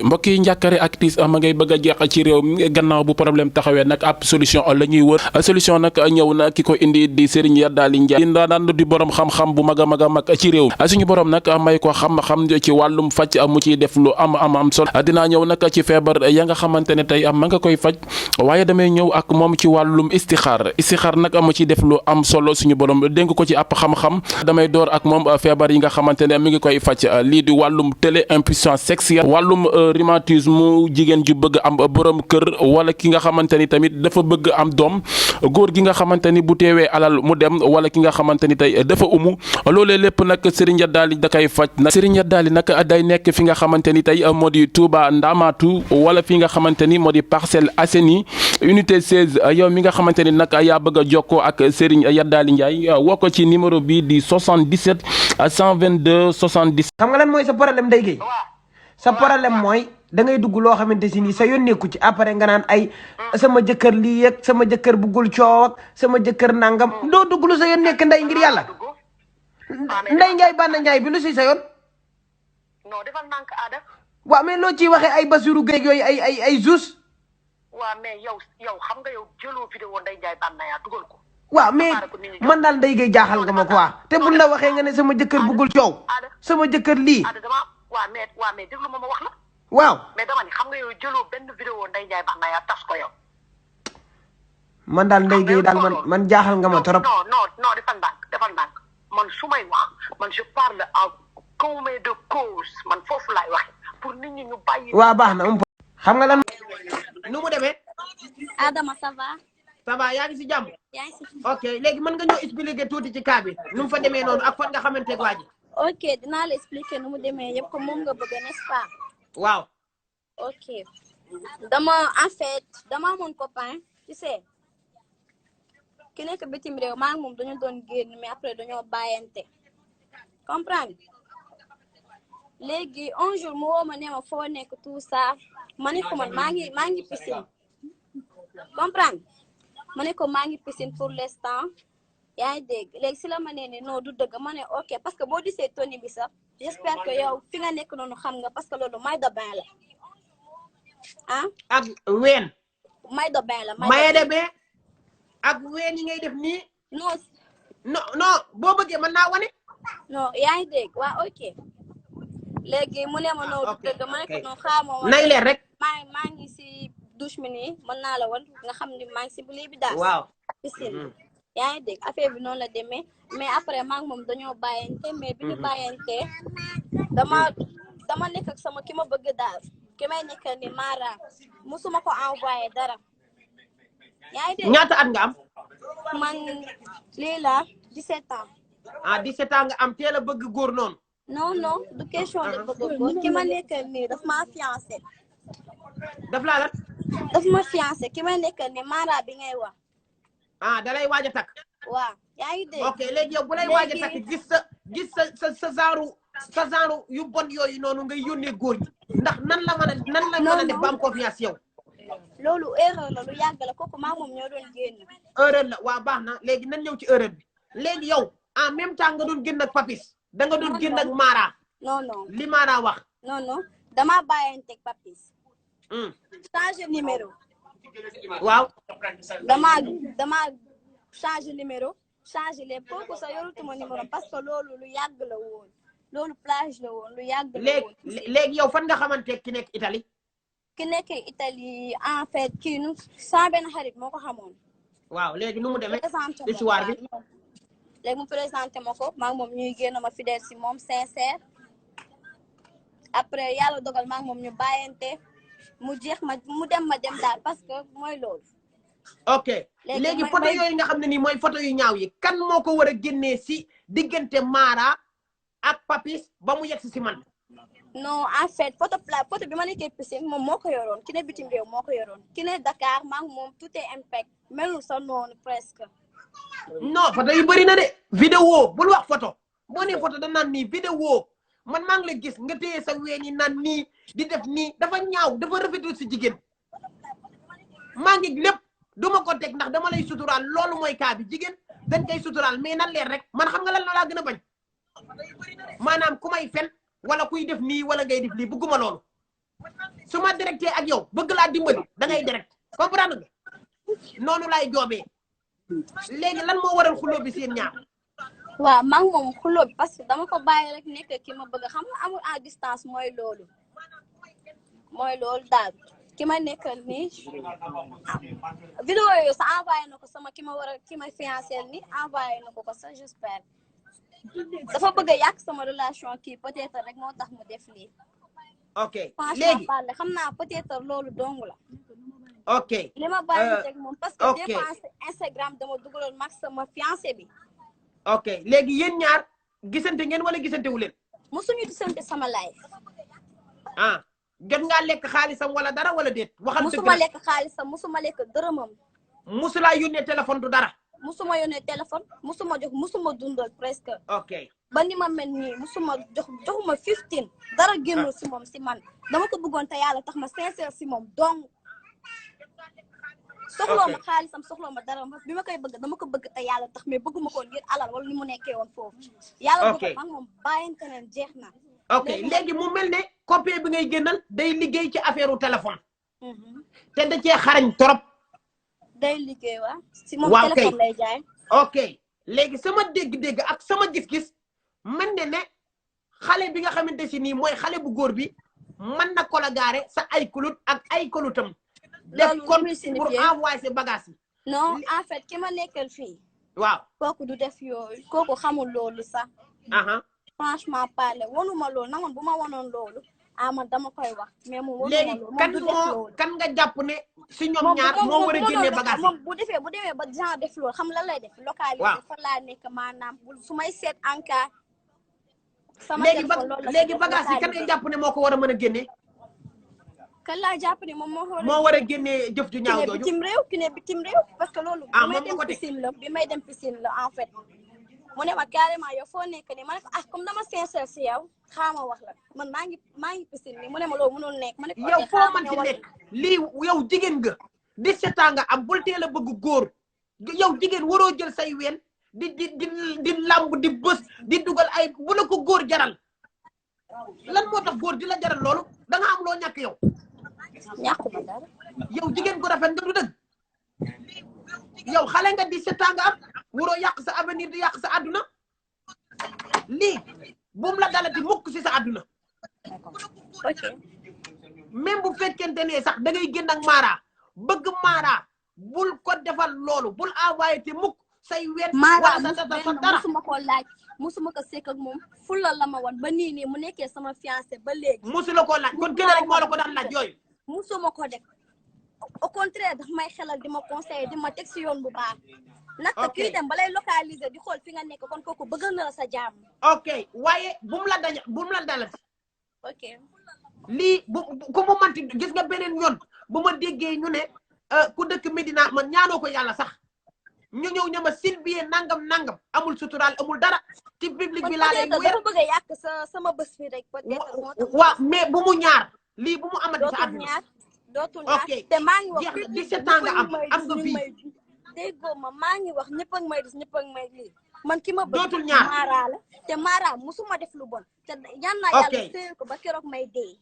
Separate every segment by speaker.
Speaker 1: mbokk yi njàkkare ak tiis ma ngay bëgg a jeex ci réew mi gannaaw bu problème taxawee nag ab solution la ñuy wër solution nag ñëw na ki ko indi di Serigne Yadaly Ndiaye di daan di borom xam-xam bu mag a mag a mag ci réew mi suñu borom nag may ko xam-xam ci wàllum faj mu ciy def lu am solo dinaa ñëw nag ci feebar ya nga xamante ne tey ma nga koy faj waaye damay ñëw ak moom ci wàllum istixaar nag mu ciy def lu am solo suñu borom dénk ko ci ab xam-xam damay door ak moom feebar yi nga xamante ne mi ngi koy faj lii di wàllum télé impuissance sexuelle wàllum rhumatisme jigéen ju bëgg am borom kër wala ki nga xamante ni tamit dafa bëgg am doom góor gi nga xamante ni bu teewee alal mu dem wala ki nga xamante ni tey dafa umu loolee lépp nag Serigne Yadaly da koy faj nag Serigne Yadaly nag day nekk fi nga xamante ni tey moo di Touba Ndamatu wala fi nga xamante ni moo di Parcelles Assainies unité 16 yow mi nga xamante ni nag yaa bëgg a jokkoo ak Serigne Yadaly Ndiaye woo ko ci numéro bi di 77 122 70.
Speaker 2: xam nga lan mooy sa problème Ndeye Gueye sa problème mooy da ngay dugg loo xamante si nii sa yoon nekku ci après nga naan ay sama jëkkër lii yëg sama jëkkër buggul coow ak sama jëkkër nangam doo dugg lu sa yoon nekk nday ngir yàlla Ndeye Ndiaye Banda Ndiaye bi lu si sa yoon.
Speaker 3: non defal nànk aada.
Speaker 2: waaw mais loo ciy waxee ay Basiru Gueye yooyu ay Zous.
Speaker 3: waaw mais yow xam nga yow jëloo vidéo Ndeye Ndiaye Banda yaa dugal ko.
Speaker 2: waaw mais man daal Ndeye Gueye jaaxal nga ma quoi te buñ la waxee nga ne sama jëkkër buggul coow sama jëkkër lii.
Speaker 3: waaw mais déglu ma wax la.
Speaker 2: waaw
Speaker 3: mais dama ni xam nga yow jëloo benn vidéo Ndeye Ndiaye Banda yaa tas ko yow.
Speaker 2: man daal Ndeye Gueye daal man jaaxal nga ma trop.
Speaker 3: non defal ndànk man su may wax man je parle en commun de cause man foofu laay waxe pour nit ñi ñu bàyyi.
Speaker 2: waaw baax na xam nga lan. nu mu demee.
Speaker 4: Adama ça va.
Speaker 2: ça va yaa ngi si jàmm.
Speaker 4: yaa ngi si.
Speaker 2: ok léegi mën nga ñoo expliquer tuuti ci cas bi nu mu fa demee noonu ak fan nga xamanteeg waa ji.
Speaker 4: ok dinaa la expliquer nu mu demee yëpp comme moom nga bëgg n'est-ce pas.
Speaker 2: waaw.
Speaker 4: ok en fait dama amoon copain tu sais ki nekk bitim réew maa ngi moom dañu doon génn mais après dañoo bàyyante comprendre léegi un jour mu woo ma ne ma foo nekk tout ça ma ne ko man maa ngi piscine comprendre ma ne ko maa ngi piscine pour l'instant yaa ngi dégg léegi si la ma nee ne non du dëgg ma ne ok parce que boo gisee toni bi sax j'espère que yow fi nga nekk noonu xam nga parce que loolu maille de bain la ah.
Speaker 2: ak ween.
Speaker 4: maille de bain la
Speaker 2: maille de bain ak ween yi ngay def nii. non boo bëggee mën naa wane.
Speaker 4: non yaa ngi dégg waa ok léegi mu ne ma noo du dëgg ma ne ko non xaaral
Speaker 2: nay leer rek.
Speaker 4: maa ngi si douche mi nii mën naa la wan nga xam ni maa ngi si bu bi daal.
Speaker 2: waaw
Speaker 4: piscine. yaa ngi dégg affaire bi noonu la demee mais après maa ngi moom dañoo bàyyante mais bi ñu bàyyante dama nekk ak sama ki ma bëgg daal ki may nekk ni Mara musuma ko envoyé dara. yaa ngi dégg
Speaker 2: ñaata at nga am.
Speaker 4: man lii la 17 ans.
Speaker 2: 17 ans nga am teel a bëgg góor noonu.
Speaker 4: non du question de bëgg góor ki ma nekk nii daf ma fiancé.
Speaker 2: daf laa la.
Speaker 4: daf ma fiancé ki ma nekk ni Mara bi ngay wax.
Speaker 2: da lay waaj a takk.
Speaker 4: waaw yaa ngi dégg.
Speaker 2: ok léegi yow bu lay waaj a takk gis sa genre yu bon yooyu noonu ngay yónnee góor ñi ndax nan la mën a def ba am confiance yow.
Speaker 4: loolu erreur la lu yàgg la kooku maa moom ñoo doon génn.
Speaker 2: erreur la waaw baax na léegi nan ñëw ci erreur bi léegi yow en même temps nga doon génn ak Papis da nga doon génn ak Mara.
Speaker 4: non
Speaker 2: li Mara wax.
Speaker 4: non damaa bàyyanteeg Papis. changer numéro.
Speaker 2: waaw.
Speaker 4: dama changer numéro changer les kooku sax yorutuma numéro parce que loolu lu yàgg la woon loolu plage la woon lu yàgg la woon.
Speaker 2: léegi yow fan nga xamante ki nekk Italie.
Speaker 4: ki nekk Italie en fait kii nu saa benn xarit moo ko xamoon.
Speaker 2: waaw léegi nu mu demee histoire bi.
Speaker 4: léegi mu présenté ma ko maa ngi moom ñuy génn ma fidèle si moom sincère après yàlla dogal maa ngi moom ñu bàyyante mu jeex mu dem daal parce que mooy loolu.
Speaker 2: ok léegi photo yooyu nga xam ne nii mooy photo yu ñaaw yi kan moo ko war a génnee si diggante Mara ak Papis ba mu yegg si man.
Speaker 4: non en fait photo bi ma nekkee piscine moom moo ko yoroon ki ne bitim réew moo ko yoroon ki ne Dakar maa ngi moom tout est impec melul sa noonu presque.
Speaker 2: non photo yu bëri na de. vidéo bul wax photo boo nee photo da naan nii vidéo man maa ngi la gis nga téye sa ween yi naan nii di def nii dafa ñaaw dafa rafetul si jigéen maa ngi lépp duma ko teg ndax dama lay suturaal loolu mooy kaa bi jigéen dañ koy suturaal mais nan leer rek man xam nga lan laa gën a bañ maanaam ku may fen wala kuy def nii wala ngay def lii bëgguma loolu su ma directé ak yow bëgg laa dimbali da ngay direct comprendre nga noonu laay joobee léegi lan moo waral xuloo bi seen ñaar.
Speaker 4: waaw maa ngi moom xuloo bi parce que dama ko bàyyi rek nekk ki ma bëgg xam nga amul en distance mooy loolu daal ki ma nekkal nii vidéo yooyu sa envoyé na ko sama ki ma fiancé ni envoyé na ko sa j'espère dafa bëgg a yàq sama relation kii peut-être rek moo tax mu def lii.
Speaker 2: ok
Speaker 4: franchement parler xam naa peut-être loolu dong la.
Speaker 2: ok
Speaker 4: li ma bàyyi teg moom parce que des fois Instagram dama dugaloon max sama fiancé bi.
Speaker 2: ok léegi yéen ñaar gisante ngeen wala gisante wu leen.
Speaker 4: musuñu gisante sama live.
Speaker 2: ah jot ngaa lekk xaalisam wala dara wala déet. waxal dëgg
Speaker 4: musuma lekk xaalisam musuma lekk dërëmam.
Speaker 2: musulaa yónnee téléphone du dara.
Speaker 4: musuma yónnee téléphone musuma dundal presque.
Speaker 2: ok
Speaker 4: ba ni ma mel nii musuma joxuma 15 dara génnul si moom si man dama ko bëggoon te yàlla tax ma sincère si moom donc. soxloo ma xaalisam soxloo ma dara bi ma koy bëgg dama ko bëgg te yàlla tax mais bëgguma ko ngir alal wala ni mu nekkee woon foofu. yàlla bëgg man moom bàyyante ne jeex na.
Speaker 2: ok léegi mu mel ne copain bi ngay génnal day liggéey ci affaire u téléphone. te da cee xarañ trop.
Speaker 4: day liggéey waa si moom téléphone lay jaay.
Speaker 2: ok léegi sama dégg-dégg ak sama gis-gis man ne xale bi nga xamante si nii mooy xale bu góor bi mën na ko la gaare sa ay kulut ak ay kulutam. def kon pour envoyer ses bagages yi.
Speaker 4: non en fait ki ma nekkal fii.
Speaker 2: waaw
Speaker 4: kooku du def yooyu kooku xamul loolu sax. franchement parler wanuma loolu nangoon bu ma wanoon loolu man dama koy wax. mais moom wanuma loolu moom du def loolu
Speaker 2: kan nga jàpp ne si ñoom ñaar moo war a génnee bagage
Speaker 4: moom bu demee ba genre def loolu xam lan lay def. localité fa laa nekk maanaam su may seet en cas. sama téléphone loolu
Speaker 2: léegi bagage yi kan nga jàpp ne moo ko war a mën a génnee.
Speaker 4: kan laa jàpp ne moom
Speaker 2: moo war a génnee jëf ju ñaaw jooju.
Speaker 4: ki ne bitim réew parce que loolu. bi may dem piscine la en fait. mu ne ma carrément yow foo nekk nii ma ne ko comme dama sincère si yow xaama wax la man maa ngi piscine nii mu ne ma loolu mënul nekk. ma ne ko
Speaker 2: yow foo man ci nekk lii yow jigéen nga 17 ans nga am bul teel a bëgg góor yow jigéen waroo jël say ween di lamb di bës di dugal ay bu la ko góor jaral lan moo tax góor di la jaral loolu da nga am loo ñàkk yow.
Speaker 4: ñàkkuma dara.
Speaker 2: yow jigéen gu rafet nga du dëgg yow xale nga 17 ans nga am waroo yàq sa avenir di yàq sa àdduna lii buum la dalati mukk si sa àdduna.
Speaker 4: ok
Speaker 2: même bu fekkente ne sax da ngay génn ak Mara bëgg Mara bul ko defal loolu bul envoyé te mukk say wet.
Speaker 4: Mara musuma ko laaj musuma ko sekk ak moom fulal la ma woon ba nii mu nekkee sama fiancé ba léegi.
Speaker 2: musula ko laaj kon keneen rek moo la ko daan laaj yooyu.
Speaker 4: musuma ko def au contraire daf may xelal di ma conseiller di ma teg si yoon bu baax. naka kii dem balay localiser di xool fi nga nekk kon kooku bëgg na la sa jàmm.
Speaker 2: ok waaye bu mu la dalati.
Speaker 4: ok
Speaker 2: lii ku mu manti gis nga beneen yoon bu ma déggee ñu ne ku dëkk Medina man ñaanoo ko yàlla sax ñu ñëw ñama Sylvie nangam amul sutural amul dara ci public bi laa lay weer
Speaker 4: dafa bëgg a yàq sama bés bi rek peut-être moo tax.
Speaker 2: waaw mais bu mu ñaar lii bu mu amati sa àdduna.
Speaker 4: dootul ñaar te maa ngi wax
Speaker 2: 17 ans nga am nga fii.
Speaker 4: déggoo ma maa ngi wax ñëpp ak may gis ñëpp ak may lii man ki ma bëgg
Speaker 2: dootul ñaar
Speaker 4: Mara la te Mara musuma def lu bon te ñaan naa yàlla séyal ko ba keroog may dee.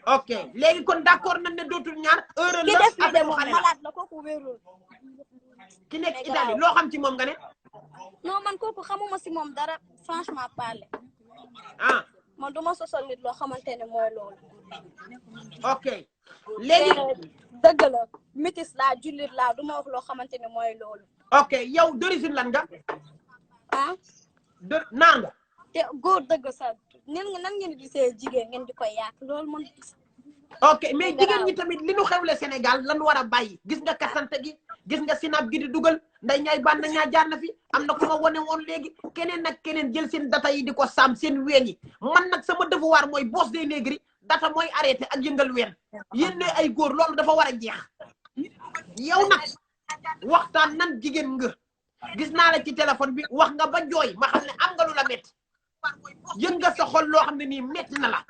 Speaker 2: ok léegi kon d'accord nañ ne dootul ñaar heure la
Speaker 4: ki def li de moom
Speaker 2: xale
Speaker 4: malade la kooku wérul.
Speaker 2: ki nekk Italie loo xam ci moom nga ne.
Speaker 4: non man kooku xamuma si moom dara franchement parler. man du ma sosal nit loo xamante ne mooy loolu.
Speaker 2: ok léegi
Speaker 4: dëgg la métis laa jullit laa du ma wax loo xamante ne mooy loolu.
Speaker 2: ok yow d'origine lan nga. naar nga.
Speaker 4: te góor dëgg sax nan ngeen di gisee jigéen ngeen di koy yàq loolu man.
Speaker 2: ok mais jigéen ñi tamit li nu xewle Sénégal lan war a bàyyi gis nga kasante gi gis nga sinap gi di dugal nday ñaay bànn ñaa jaar na fi am na ku ma wane woon léegi keneen nag keneen jël seen data yi di ko saam seen ween yi man nag sama devoir mooy boss des négri data mooy arrêté ak yëngal ween yéen ne ay góor loolu dafa war a jeex yow nag waxtaan nan jigéen nga gis naa la ci téléphone bi wax nga ba jooy ma xam ne am nga lu la metti yën nga sa xol loo xam ne nii metti na la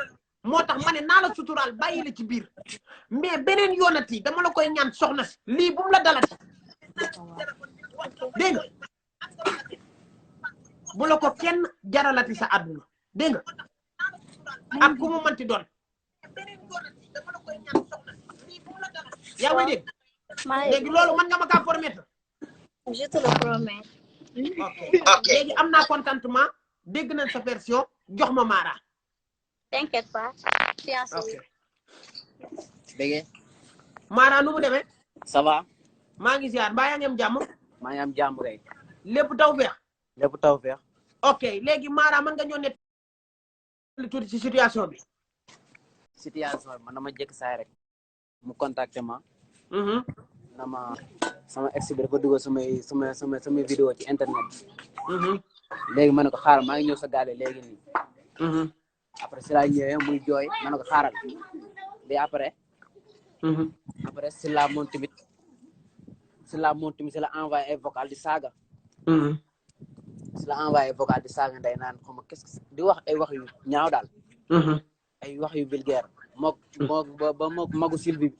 Speaker 2: moo tax ma ne naa la suturaal bàyyi la ci biir mais beneen yoonati dama la koy ñaan soxna si lii bu mu la dalati dégg nga bu la ko kenn jaralati sa àdduna dégg nga ak ku mu manti doon dama la koy ñaan soxna lii bu la dara yaa may dégg
Speaker 4: maa
Speaker 2: léegi loolu mën nga ma kaa promettre
Speaker 4: je te le promets.
Speaker 2: ok léegi am naa contentement dégg nañ sa version jox ma Mara
Speaker 4: t'inquiète pas.
Speaker 2: ok
Speaker 5: Bégué
Speaker 2: Mara nu mu demee
Speaker 5: ça va
Speaker 2: maa ngi ziar mbaa yaa ngi am jàmm
Speaker 5: maa ngi am jàmm rek
Speaker 2: lépp taw feex
Speaker 5: lépp taw feex
Speaker 2: ok léegi Mara mën nga ñoo net li tuuti ci situation bi
Speaker 5: situation bi man dama jëkk saay rek mu contacté ma na ma sama ex bi dafa dugal samay vidéo ci internet léegi ma ne ko xaaral maa ngi ñëw sa gaale léegi nii après si laa ñëwee muy jooy ma ne ko xaaral bi après si la moom tamit si la envoyé ay vocal di saaga si la envoyé vocal di saaga nday naan xam nga qu'est-ce que di wax ay wax yu ñaaw daal ay wax yu vulgaire mook ba mook magu Sylvie